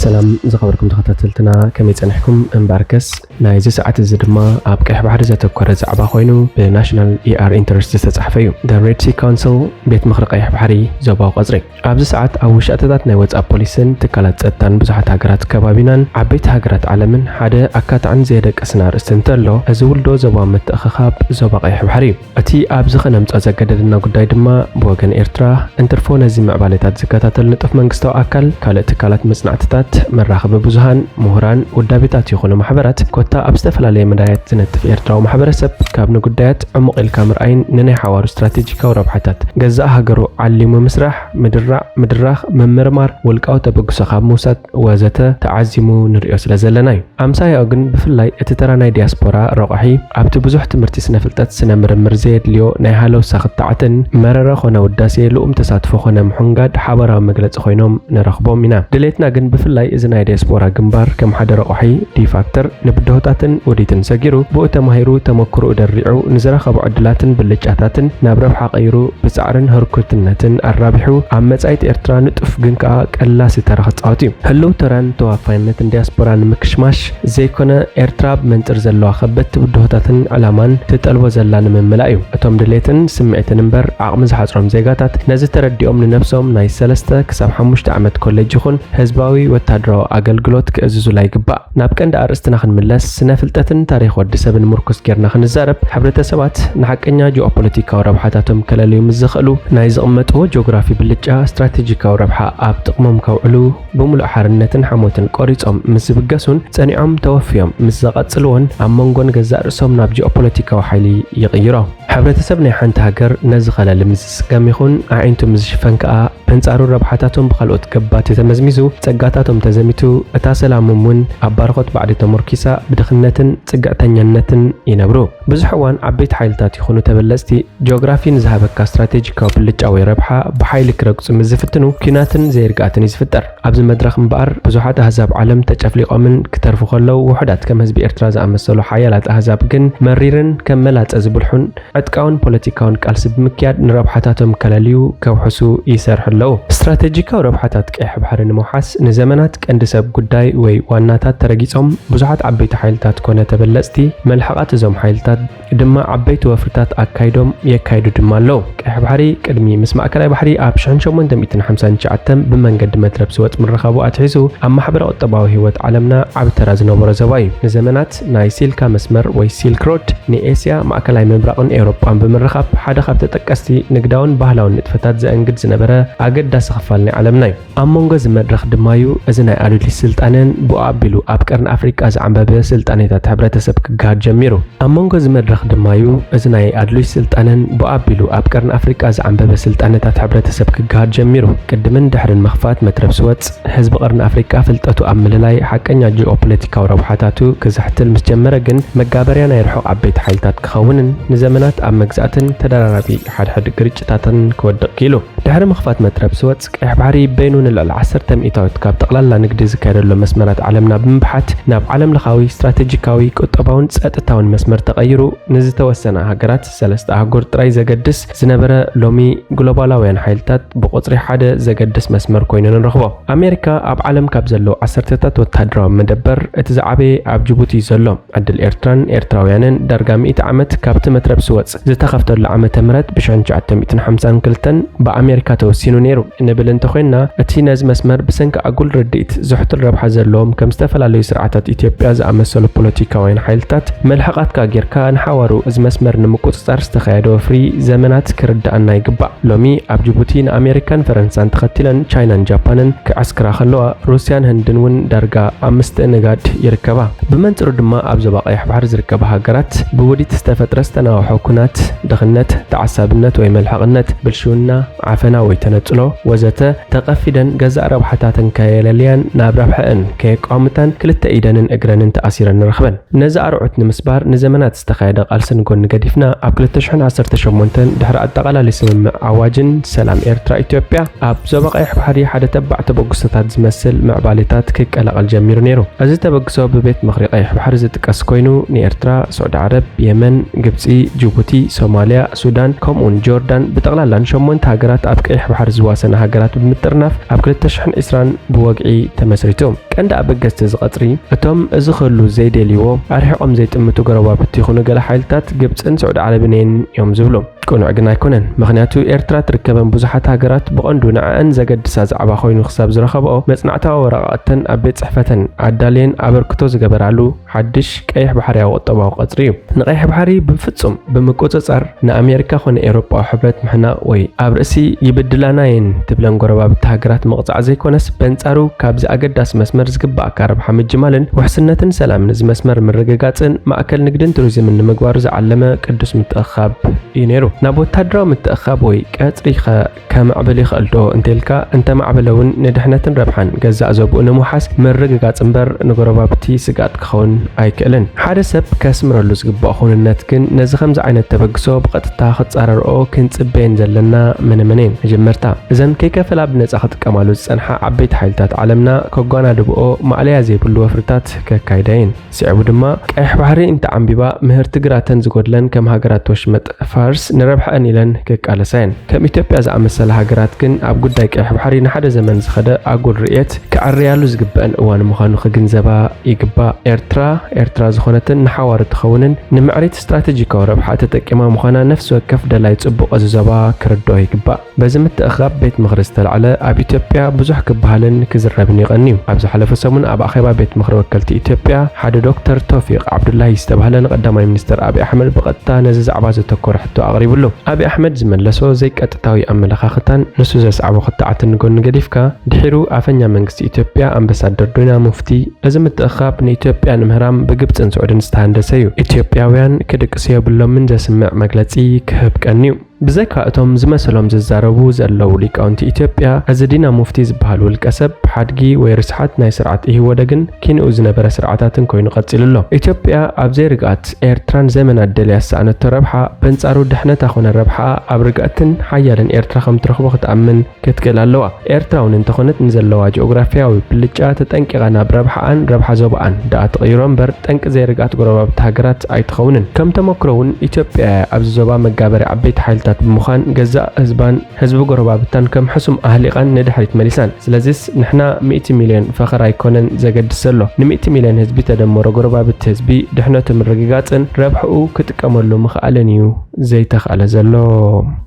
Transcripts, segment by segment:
ሰላም ዝኸበርኩም ተኸታተልትና፣ ከመይ ጸኒሕኩም? እምበኣርከስ ናይዚ ሰዓት እዚ ድማ ኣብ ቀይሕ ባሕሪ ዘተኮረ ዛዕባ ኮይኑ ብናሽናል ኢኣር ኢንተረስት ዝተጻሕፈ እዩ። The Red Sea Council፣ ቤት ምኽሪ ቀይሕ ባሕሪ ዞባዊ ቀጽሪ። ኣብዚ ሰዓት ኣብ ውሽጠታት ናይ ወጻኢ ፖሊስን ትካላት ጸጥታን ብዙሓት ሃገራት ከባቢናን ዓበይቲ ሃገራት ዓለምን ሓደ ኣካታዕን ዘየደቀስን ኣርእስቲ እንተሎ፣ እዚ ውልዶ ዞባዊ ምትእኽኻብ ዞባ ቀይሕ ባሕሪ እዩ። እቲ ኣብዚ ከነምጽኦ ዘገደደና ጉዳይ ድማ ብወገን ኤርትራ እንትርፎ ነዚ ምዕባሌታት ዝከታተል ንጡፍ መንግስታዊ ኣካል፣ ካልእ ትካላት መጽናዕትታት፣ መራኸቢ ብዙሃን፣ ምሁራን፣ ውዳቤታት ይኹኑ ማሕበራት፣ ኮታ ኣብ ዝተፈላለየ መዳያት ዝነጥፍ ኤርትራዊ ማሕበረሰብ ካብ ንጉዳያት ዕሙቕ ኢልካ ምርኣይን ንናይ ሓዋሩ ስትራቴጂካዊ ረብሓታት ገዛእ ሃገሩ ዓሊሙ ምስራሕ፣ ምድራዕ፣ ምድራኽ፣ ምምርማር፣ ውልቃዊ ተበግሶ ካብ ምውሳድ ወዘተ ተዓዚሙ ንርእዮ ስለ ዘለና እዩ። ኣምሳያኡ ግን ብፍላይ እቲ ተራ ናይ ዲያስፖራ ረቋሒ ኣብቲ ብዙሕ ትምህርቲ ስነ ፍልጠት ስነ ምርምር ዘየድልዮ ናይ ሃለውሳ ክትዓትን መረረ ኮነ ውዳሴ ልኡም ተሳትፎ ኮነ ምሕንጋድ ሓባራዊ መግለጺ ኮይኖም ንረኽቦም ኢና። ድሌትና ግን ብፍላይ እዚ ናይ ዲያስፖራ ግንባር ከም ሓደ ረቋሒ ዲፋክተር ንብድሆታትን ውዲትን ሰጊሩ ብኡ ተማሂሩ ተመክሮኡ ደሪዑ ንዝረኸቦ ዕድላትን ብልጫታትን ናብ ረብሓ ቀይሩ ብጻዕርን ህርኩትነትን ኣራቢሑ ኣብ መጻኢት ኤርትራ ንጡፍ ግን ከኣ ቀላሲ ተራ ክጻወት እዩ። ህልው ተራን ተዋፋይነትን ዲያስፖራ ንምክሽማሽ ዘይኮነ፣ ኤርትራ ብመንጽር ዘለዋ ከበድቲ ብድሆታትን ዕላማን ትጠልቦ ዘላ ንምምላእ እዩ። እቶም ድሌትን ስምዒትን እምበር ዓቕሚ ዝሓጽሮም ዜጋታት ነዚ ተረዲኦም ንነብሶም ናይ ሰለስተ ክሳብ ሓሙሽተ ዓመት ኮሌጅ ይኹን ህዝባዊ ወታደራዊ ኣገልግሎት ክእዝዙላ ይግባእ። ናብ ቀንዲ ኣርእስትና ክንምለስ፣ ስነ ፍልጠትን ታሪኽ ወዲ ሰብን ምርኩስ ጌርና ክንዛረብ፣ ሕብረተሰባት ንሓቀኛ ጂኦፖለቲካዊ ረብሓታቶም ከለልዩ ምስ ዝኽእሉ፣ ናይ ዝቕመጥዎ ጂኦግራፊ ብልጫ ስትራቴጂካዊ ረብሓ ኣብ ጥቕሞም ከውዕሉ ብምሉእ ሓርነትን ሓሞትን ቆሪጾም ምስ ዝብገሱን ጸኒዖም ተወፍዮም ምስ ዘቐጽልዎን ኣብ መንጎን ገዛእ ርእሶም ናብ ጂኦፖለቲካዊ ሓይሊ ይቕይሮ። ሕብረተሰብ ናይ ሓንቲ ሃገር ነዚ ኸለል ምስ ዝስገም ይኹን ኣዒንቱ ምስ ዝሽፈን ከኣ፣ በንጻሩ ረብሓታቶም ብኻልኦት ገባቲ ተመዝሚዙ፣ ጸጋታቶም ተዘሚቱ፣ እታ ሰላሞም እውን ኣብ ባርኾት ባዕዲ ተሞርኪሳ፣ ብድኽነትን ጽግዕተኛነትን ይነብሩ። ብዙሕ እዋን ዓበይቲ ሓይልታት ይኹኑ ተበለጽቲ፣ ጂኦግራፊ ንዝሃበካ ስትራቴጂካዊ ብልጫ ወይ ረብሓ ብሓይሊ ክረግጹ ምስ ዝፍትኑ፣ ኲናትን ዘይርግኣትን እዩ ዝፍጠር። ኣብዚ መድረኽ እምበኣር፣ ብዙሓት ኣህዛብ ዓለም ተጨፍሊቖምን ክተርፉ ከለዉ፣ ውሑዳት ከም ህዝቢ ኤርትራ ዝኣመሰሉ ሓያላት ኣህዛብ ግን መሪርን ከም መላጸ ዝብልሑን ዕጥቃውን ፖለቲካውን ቃልሲ ብምክያድ ንረብሓታቶም ከለልዩ ከውሕሱ ይሰርሑ ኣለዉ። ስትራቴጂካዊ ረብሓታት ቀይሕ ባሕሪ ንምውሓስ ንዘመናት ቀንዲ ሰብ ጉዳይ ወይ ዋናታት ተረጊጾም፣ ብዙሓት ዓበይቲ ሓይልታት ኮነ ተበለጽቲ መልሕቓት እዞም ሓይልታት ድማ ዓበይቲ ወፍርታት ኣካይዶም የካይዱ ድማ ኣለዉ። ቀይሕ ባሕሪ ቅድሚ ምስ ማእከላይ ባሕሪ ኣብ ሽሕን ሸሞንተ ሚእትን ሓምሳን ትሽዓተን ብመንገዲ መትረብ ስወጽ ምርኻቡ ኣትሒዙ ኣብ ማሕበረ ቁጠባዊ ህይወት ዓለምና ዓቢ ተራ ዝነበሮ ዞባ እዩ። ንዘመናት ናይ ሲልካ መስመር ወይ ሲልክ ሮድ ንኤስያ፣ ማእከላይ ምብራቕን ኤውሮጳን ብምርኻብ ሓደ ካብ ተጠቀስቲ ንግዳውን ባህላውን ንጥፈታት ዘእንግድ ዝነበረ ኣገዳሲ ክፋል ናይ ዓለምና እዩ። ኣብ መንጎ እዚ መድረኽ ድማ እዩ እዚ ናይ ኣዱሊስ ስልጣነን ብኡ ኣቢሉ ኣብ ቀርኒ ኣፍሪቃ ዝዓንበበ ስልጣኔታት ሕብረተሰብ ክገሃድ ጀሚሩ። ኣብ መንጎ እዚ መድረኽ ድማ እዩ እዚ ናይ ኣድሉይ ስልጣነን ብኣቢሉ ኣብ ቀርኒ ኣፍሪቃ ዝዓንበበ ስልጣነታት ሕብረተሰብ ክገሃድ ጀሚሩ። ቅድምን ድሕርን ምኽፋት መትረብ ስወጽ፣ ህዝቢ ቀርኒ ኣፍሪቃ ፍልጠቱ ኣብ ምልላይ ሓቀኛ ጂኦፖለቲካዊ ረብሓታቱ ክዝሕትል ምስ ጀመረ ግን፣ መጋበርያ ናይ ርሑቕ ዓበይቲ ሓይልታት ክኸውንን ንዘመናት ኣብ መግዛእትን ተደራራቢ ሓድሕድ ግርጭታትን ክወድቕ ክኢሉ። ድሕሪ ምኽፋት መትረብ ስወጽ፣ ቀይሕ ባሕሪ በይኑ ንልዕሊ ዓሰርተ ሚእታዊት ካብ ጠቕላላ ንግዲ ዝካየደሎም መስመራት ዓለምና ብምብሓት፣ ናብ ዓለምለኻዊ ስትራቴጂካዊ፣ ቁጠባውን ጸጥታውን መስመር ተቐይሩ፣ ንዝተወሰና ሃገራት፣ ሰለስተ ኣህጉር ጥራይ ዘገድስ ዝነበረ፣ ሎሚ ግሎባላውያን ሓይልታት ብቁጽሪ ሓደ ዘገድስ መስመር ኮይኑ ንረኽቦ። ኣሜሪካ ኣብ ዓለም ካብ ዘለዉ ዓሰርተታት ወተሃደራዊ መደበር እቲ ዝዓበየ ኣብ ጅቡቲ እዩ ዘሎ። ዕድል ኤርትራን ኤርትራውያንን ዳርጋ ሚእቲ ዓመት ካብቲ መትረብ ስወጽ ዝተኸፍተሉ ዓመተ ምህረት ብሽሕን ትሽዓተ ሚእትን ሓምሳን ክልተን ብኣሜሪካ ተወሲኑ ነይሩ። ንብል እንተኾይንና፣ እቲ ነዚ መስመር ብሰንኪ ኣጉል ርድኢት ዝሕቱል ረብሓ ዘለዎም ከም ዝተፈላለዩ ስርዓታት ኢትዮጵያ ዝኣመሰሉ ፖለቲካውያን ሓይልታት መልሕቓትካ ጌርካ ንሓዋሩ እዚ መስመር ንምቁጽጻር ዝተኻየደ ወፍሪ ዘመናት ክርድኣና ይግባእ። ሎሚ ኣብ ጅቡቲ ንኣሜሪካን ፈረንሳን ተኸቲለን ቻይናን ጃፓንን ክዕስክራ ከለዋ፣ ሩስያን ህንድን እውን ዳርጋ ኣብ ምስትእንጋድ ይርከባ። ብመንጽሩ ድማ ኣብ ዞባ ቀይሕ ባሕሪ ዝርከባ ሃገራት ብውዲት ዝተፈጥረ ዝተናውሐ ኩናት፣ ድኽነት፣ ተዓሳብነት ወይ መልሕቕነት፣ ብልሽውና፣ ዓፈና ወይ ተነጽሎ ወዘተ ተቐፊደን ገዛእ ረብሓታተን ከየለልያን ናብ ረብሐአን ከየቋምታን ክልተ ኢደንን እግረንን ተኣሲረን ንረኽበን። ነዚ ኣርዑት ንምስባር ንዘመናት ዝተኻየደ ቃልሲ ንጎኒ ገዲፍና፣ ኣብ ክልተ ሽሕን ዓሰርተ ሸሞንተን ድሕሪ ኣጠቓላሊ ስምምዕ ኣዋጅን ሰላም ኤርትራ ኢትዮጵያ፣ ኣብ ዞባ ቀይሕ ባሕሪ ሓደ ተባዕ ተበግሶታት ዝመስል ምዕባሌታት ክቀላቐል ጀሚሩ ነይሩ። እዚ ተበግሶ ብቤት ምኽሪ ቀይሕ ባሕሪ ዝጥቀስ ኮይኑ፣ ንኤርትራ፣ ስዑዲ ዓረብ፣ የመን፣ ግብጺ፣ ጅቡቲ፣ ሶማልያ፣ ሱዳን፣ ከምኡውን ጆርዳን፣ ብጠቕላላ ንሸሞንተ ሃገራት ኣብ ቀይሕ ባሕሪ ዝዋሰና ሃገራት ብምጥርናፍ፣ ኣብ ክልተ ሽሕን ዕስራን ብወግዒ ተመስሪቱ። ቀንዲ ኣበገስቲ እዚ ቀጽሪ፣ እቶም እዚ ክህሉ ዘይደልይዎ ኣርሒቖም ዘይጥምቱ ጎረባብቲ ይኹኑ ገለ ሓይልታት ግብጽን ስዑዲ ዓረብን እየን እዮም ዝብሉ። ቅኑዕ ግን ኣይኮነን። ምኽንያቱ ኤርትራ ትርከበን ብዙሓት ሃገራት ብቐንዱ ንዕኣን ዘገድሳ ዛዕባ ኮይኑ ክሳብ ዝረኸብኦ፣ መጽናዕታዊ ወረቓቕተን ኣብ ቤት ጽሕፈተን ኣዳልየን ኣበርክቶ ዝገበራሉ ሓድሽ ቀይሕ ባሕርያዊ ቁጠባዊ ቀጽሪ እዩ። ንቀይሕ ባሕሪ ብፍጹም ብምቁጽጻር ንኣሜሪካ ኮነ ኤውሮጳዊ ሕብረት ምሕናቕ ወይ ኣብ ርእሲ ይብድላና እየን ትብለን ጎረባብቲ ሃገራት ምቕጻዕ ዘይኮነስ፣ በንጻሩ ካብዚ ኣገዳሲ መስመር ዝግባኣካ ረብሓ ምጅማልን ውሕስነትን ሰላምን እዚ መስመር ምርግጋጽን ማእከል ንግድን ቱሪዝምን ንምግባሩ ዝዓለመ ቅዱስ ምትእኽኻብ እዩ ነይሩ። ናብ ወታደራዊ ምትእኽኻብ ወይ ቀጽሪ ከ ከማዕብል ይኽእል ዶ እንተልካ፣ እንተማዕበለ እውን ንድሕነትን ረብሓን ገዛእ ዞብኡ ንምውሓስ ምርግጋጽ እምበር ንጎረባብቲ ስግኣት ክኸውን ኣይክእልን። ሓደ ሰብ ከስምረሉ ዝግባእ ክውንነት ግን ነዚ ከምዚ ዓይነት ተበግሶ ብቐጥታ ክጻረርኦ ክንጽበየን ዘለና መነመነየን። መጀመርታ፣ እዘን ከይከፈላ ብነጻ ክጥቀማሉ ዝጸንሓ ዓበይቲ ሓይልታት ዓለምና ከጓናድብኦ ማእለያ ዘይብሉ ወፍርታት ከካይዳ እየን። ስዒቡ ድማ ቀይሕ ባሕሪ እንተዓንቢባ ምህርቲ ግራተን ዝጎድለን ከም ሃገራት ወሽመጥ ፋርስ ንረብሐአን ኢለን ክቃለሳ እየን። ከም ኢትዮጵያ ዝኣመሰላ ሃገራት ግን ኣብ ጉዳይ ቀይሕ ባሕሪ ንሓደ ዘመን ዝኸደ ኣጉል ርእየት ክዕረያሉ ዝግበአን እዋን ምዃኑ ክግንዘባ ይግባእ። ኤርትራ ኤርትራ ዝኾነትን ንሓዋሩ ትኸውንን ንምዕሪት ስትራቴጂካዊ ረብሓ ተጠቂማ ምዃና ነፍሲ ወከፍ ደላይ ጽቡቕ እዚ ዞባ ክርድኦ ይግባእ። በዚ ምትእኽኻብ ቤት ምኽሪ ዝተላዕለ ኣብ ኢትዮጵያ ብዙሕ ክበሃልን ክዝረብን ይቐንዩ። ኣብ ዝሓለፈ ሰሙን ኣብ ኣኼባ ቤት ምኽሪ ወከልቲ ኢትዮጵያ ሓደ ዶክተር ቶፊቅ ዓብዱላሂ ዝተባህለ ንቀዳማይ ሚኒስትር ኣብይ ኣሕመድ ብቐጥታ ነዚ ዛዕባ ዘተኮረ ሕቶ ኣቕሪብሉ። ኣብይ ኣሕመድ ዝመለሶ ዘይቀጥታዊ ኣመለኻኽታን ንሱ ዘስዓቦ ክትዓትን ንጎኒ ገዲፍካ፣ ድሒሩ ኣፈኛ መንግስቲ ኢትዮጵያ ኣምባሳደር ዲና ሙፍቲ፣ እዚ ምትእኽኻብ ንኢትዮጵያ ንምህራም ብግብጽን ስዑድን ዝተሃንደሰ እዩ። ኢትዮጵያውያን ክድቅሱ የብሎምን ዘስምዕ መግለጺ ክህብ ቀንዩ። ብዘይካ እቶም ዝመሰሎም ዝዛረቡ ዘለዉ ሊቃውንቲ ኢትዮጵያ፣ እዚ ዲና ሙፍቲ ዝበሃል ውልቀ ሰብ ሓድጊ ወይ ርስሓት ናይ ስርዓት ኢህወደግን ኪንኡ ዝነበረ ስርዓታትን ኮይኑ ቀጺሉ ኣሎ። ኢትዮጵያ ኣብ ዘይርግኣት ኤርትራን ዘመናት ደልያ ዝሰኣነቶ ረብሓ በንጻሩ ድሕነታ ኮነ ረብሓ ኣብ ርግኣትን ሓያልን ኤርትራ ከም ትረኽቦ ክትኣምን ክትክእል ኣለዋ። ኤርትራ እውን እንተኾነት ንዘለዋ ጂኦግራፊያዊ ብልጫ ተጠንቂቓ ናብ ረብሓኣን ረብሓ ዞባኣን ደኣ ትቕይሮ እምበር ጠንቂ ዘይርግኣት ጎረባብቲ ሃገራት ኣይትኸውንን። ከም ተመክሮ እውን ኢትዮጵያ እያ ኣብዚ ዞባ መጋበሪ ዓበይቲ ሓይልታት ብምዃን ገዛእ ህዝባን ህዝቢ ጎረባብታን ከም ሕሱም ኣህሊቓን ንድሕሪት መሊሳን። ስለዚስ ንሕና ሚእቲ ሚልዮን ፈኸራ ኣይኮነን ዘገድስ ዘሎ። ንሚእቲ ሚልዮን ህዝቢ ተደመሮ ጎረባብቲ ህዝቢ ድሕነቱ ምርግጋጽን ረብሕኡ ክጥቀመሉ ምኽኣልን እዩ ዘይተኽኣለ ዘሎ።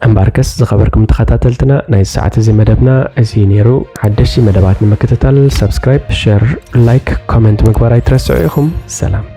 እምበኣርከስ ዝኸበርኩም ተኸታተልትና ናይዚ ሰዓት እዚ መደብና እዚ ነይሩ። ሓደሽቲ መደባት ንምክትታል ሳብስክራይብ፣ ሸር፣ ላይክ፣ ኮመንት ምግባር ኣይትረስዑ ኢኹም። ሰላም።